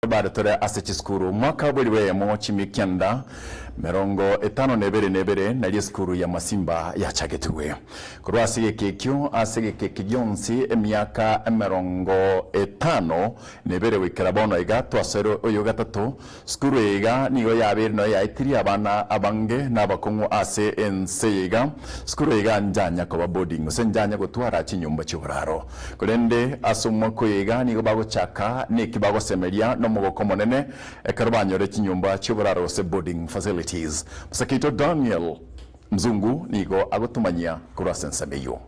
Bado tore ase chisukuru. Omwaka bw'elifu eyemo chimia kianda 52 na ibere nario esukuru ya Masimba yachagetigwe. Korwa ase egeka ekio ase egeka eke gionsi emiaka 52 goikera bono iga twasoire oyo gatato. Sukuru eye iga nigo yabeire noyo yaetirie abana abange na abakong'u ase ense eye iga. Sukuru eye iga njanya koba boarding gose njanya gotwara chinyomba chi'oboraro. Korende ase omwaka oyo iga nigo bagochaka neki bagosemeria nomogoko omonene ekero banyore chinyomba chi'oboraro gose boarding facilities. Mosakeito Daniel Mzungu nigo agotomanyia korwa ase ensemo eyio.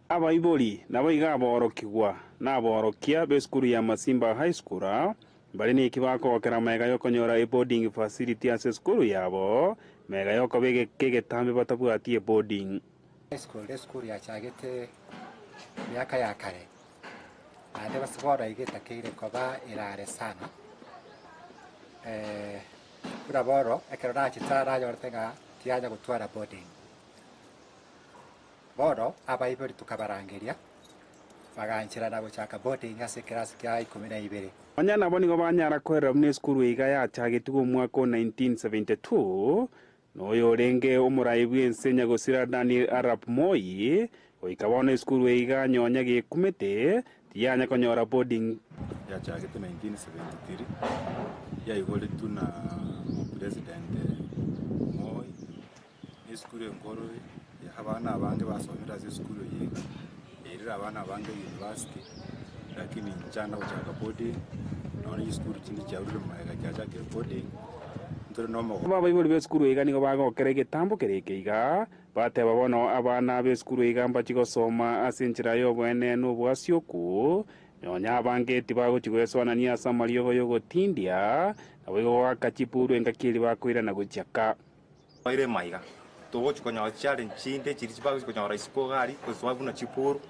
Abaibori naboigo aborokigwa na aborokia b'esukuru ya Masimba High School mbare neki bakogokera magega y'okonyora eboarding facility ase esukuru yabo, magega y'okoba egeka egetambe batabwati eboarding. High School esukuru yachagete emiaka ya kare, naende base bono iga etakeire koba erare sana. Buna bono ekero nachete aa nanyorete ng'a tiyanya gotwara boarding. Bono abaibori tokabarangeria, bagancherana gochaka boarding ase ekerasi kia ikomi na ibere. Onye nabo nigo banyara koerera buna esukuru iga yachagetigwe omwaka o 1972, na oyorenge omorai bw'ense nyagosira Daniel Arap Moi, goika bono esukuru eye iga nyonya gekumete, tiyanya konyora boarding. Yachagete 1973, yaigoretwe na omopresident Moi, na esukuru enkoro abana abange basomire ase esukuru eye iga, yairire abana abange university, lakini nchana gochaka boarding, nonya chisukuru chinde chiarure magega chiachakire boarding, ntore na omogo. Abaibori b'esukuru iga nigo bagokera egetambo kere eke iga, bateba bono abana b'esukuru iga mbachie gosoma ase enchera y'oboene na obwasioku, nonya abange tibagochia goesoanania ase amariogo y'ogotindia, naboigo goaka chipuru engaki eria bakoirana gochia ka. Baire maiga, togochia konyora chichallenge chinde chiria chibagochia konyora isiko iga aria, gosoa buna chipuru,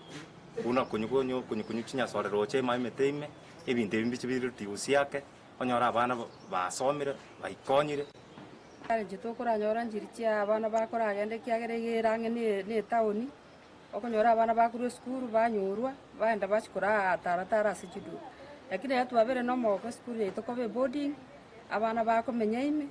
buna konywa konywa konywa konywa chinyasore roche ime emete ime, ebinto ebi mbiche bire riusi ake, onyore abana basomire, baikonyire. Challenge tokoranyora nchiri chia abana bakoragenda ekiagera iga ere ang'e na na etown, okonyora abana bakorwa esukuru banyorwa, baenda bachia koraa tara tara ase chiduka. Lakini ekero twabere na omogoko esukuru yaito koba eboarding, abana bakomenya ime,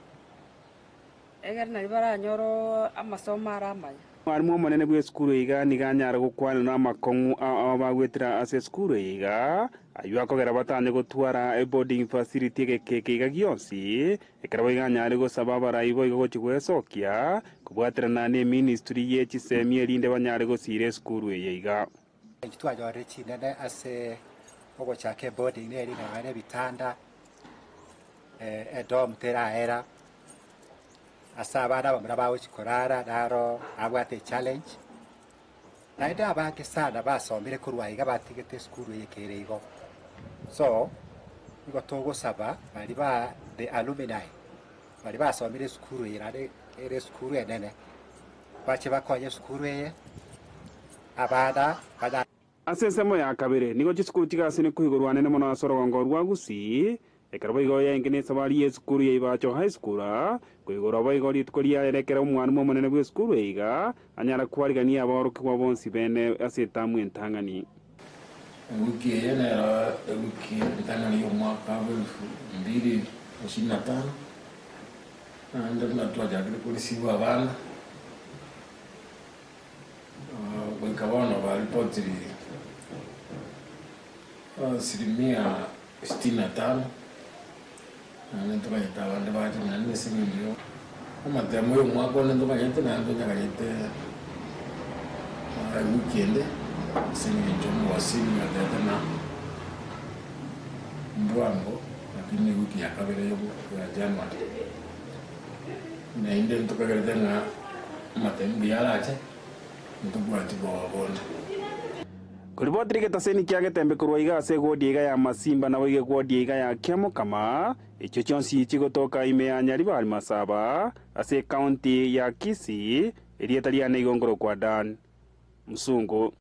egere nario baranyore amasomo are amaya. Mwalimu omonene bw'esukuru iga nigo anyare gokwana namakong'u ao bagwetera ase esukuru eye iga, aywo akogera batanye gotwara eboarding facility egeka eke iga gionsi, ekero boigo anyare gosaba abarai boigo gochia goesokia, kobwaterana na eministry ye chisemi erinde banyare gosira esukuru eye iga. Intwe twanyorire chinene ase ogochaka eboarding neri ng'a nonye ebitanda, edorm teraera, ase abana abamura bagochia korara naro abwate echallenge, naende abange sana basomire korwa iga batigete esukuru eye kere igo. So, nigo togosaba baria ba the alumni, baria basomire esukuru eye naende ere esukuru enene, bache bakonye esukuru eye, abana banya. Ase ensemo ya kabere nigo chisukuru chigasini koigorwa anene mono ase orogongo rwa Gusii, ekero boigo yaenge na esabari y'esukuru ya Ibacho High School, koigorwa boigo rituko riaye ekero omwalimu omonene bw'esukuru eye iga anyara kwarigania aborokigwa bonsi bene ase etamu entang'ani. Ewiki eye nero ewiki entang'ani y'omwaka bwa 2025, naende buna twachakire korisiba abana, goika bono baripotiri asilimia 65, naende ntokanyete abande bache naende ase eng'encho amatemo ya omwaka one ntokanyete naende tonyaganyete ewiki ende ase eng'encho omowasili atebete ng'a mbwango lakini ewiki ya kabere ya January. Naende ntokagerete ng'a amatemo mbuya arache, ntobwati boba bonde. Koribotire egetaseni kia Getembe korwa iga ase egwodi iga ya Masimba naboigo egwodi iga ya Kiamokama, echio chionsi chigotoka ime ya Nyaribari Masaba ase ekaunti ya Kisii, erieta riane igo nkorokwa Dan Musungu.